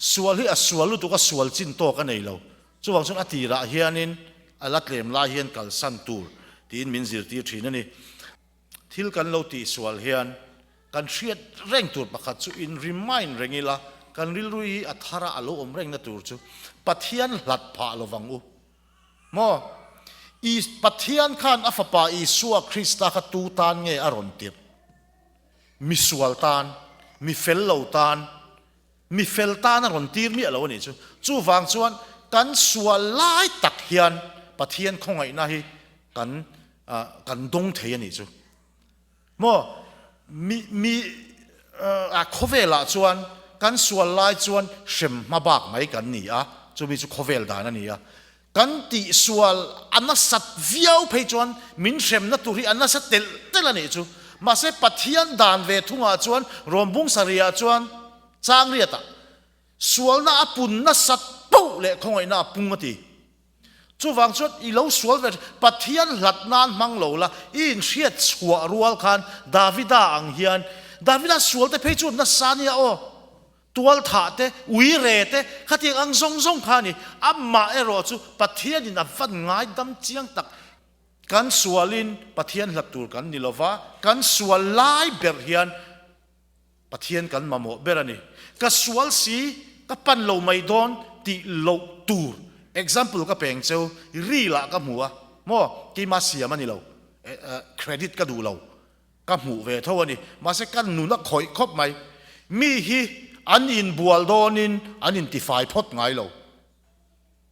Sual hi a sual lutuk a, sual chin tawk a nei lo. Chuvang chuan a tirah hianin a la tlem lai hian kalsan tur tiin min zirtir thin a ni. Thil kan lo tihsual hian kan hriat reng tur pakhat chu in remind reng ila, kan rilru hi a thara a lo awm rengna tur chu Pathian hlat phah lovang u. Maw? I Pathian khan a Fapa Isua Krista kha tu tan nge a rawn tirh? Mi sual tan, mi fel lo tan, mi fel tan a rawn tir miah lo a nih chu. Chuvang chuan kan sual lai tak hian Pathian khawngaihna hi kan kan dawng thei a nih chu. Maw? Mi mi a khawvelah chuan kan sual lai chuan hrem hma bak mai kan ni a, chumi chu khawvel dan a ni a. Kan tihsual a nasat viau phei chuan min hremna tur hi a nasa telh telh a nih chu. Mahse Pathian dan ve thungah chuan Rawmbung sarihah chuan Changriatah sualna a pun nasat poh leh khawngaihna a pung a ti. Chuvang chuan i lo sual ve Pathian hlat nan hmang lo la, i inhriat chhuah rual khan Davida ang hian Davida sualte phei chu nasa nia aw. Tual thah te, ui re te, khatiang ang zawng zawng kha a ni. Amah erawh chu Pathianin a van ngaidam chiang tak. Kan sualin Pathian hlat tur kan ni lova, kan sual lai ber hian Pathian kan mamawh ber a ni. Ka sual si, ka pan lo mai dawn tih loh tur. Example ka peng cheu, reel ah ka hmu a, maw, keimah siam a ni lo, credit ka duh lo. Ka hmuh ve tho a ni. Mahse ka nun a khawih khawp mai. Mi hi an inbual dawnin an intifai phawt ngai lo.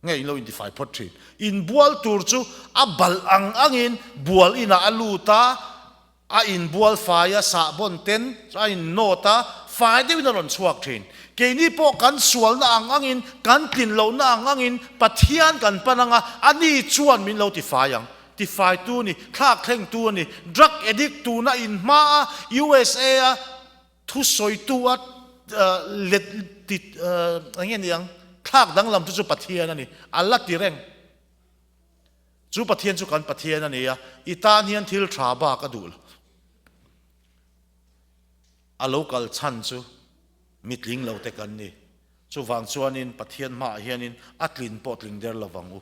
Nge in lo intifai phawt thin. Inbual tur chu a balh ang angin bual inah a lut a, a inbual fai a, sahbawn ten a innawt a, fai deuhin a rawn chhuak thin. Keini pawh kan sualna ang angin, kan tlin lohna ang angin Pathian kan pan ang a, ani chuan min lo tifai ang. Tifaitu a ni, thlak thlengtu a ni, drug addict tuna in hma a USA a thusawitu a let ti eng nge ni ang, thlak danglam chu chu Pathian a ni, a la ti reng. Chu Pathian chu kan Pathian a ni a, i tan hian thil tha bak a duh lo. A lo kal chhan chu mitling lo te kan ni. Chuvang chuanin Pathian hmaah hianin a tlin pawh tling der lovang u.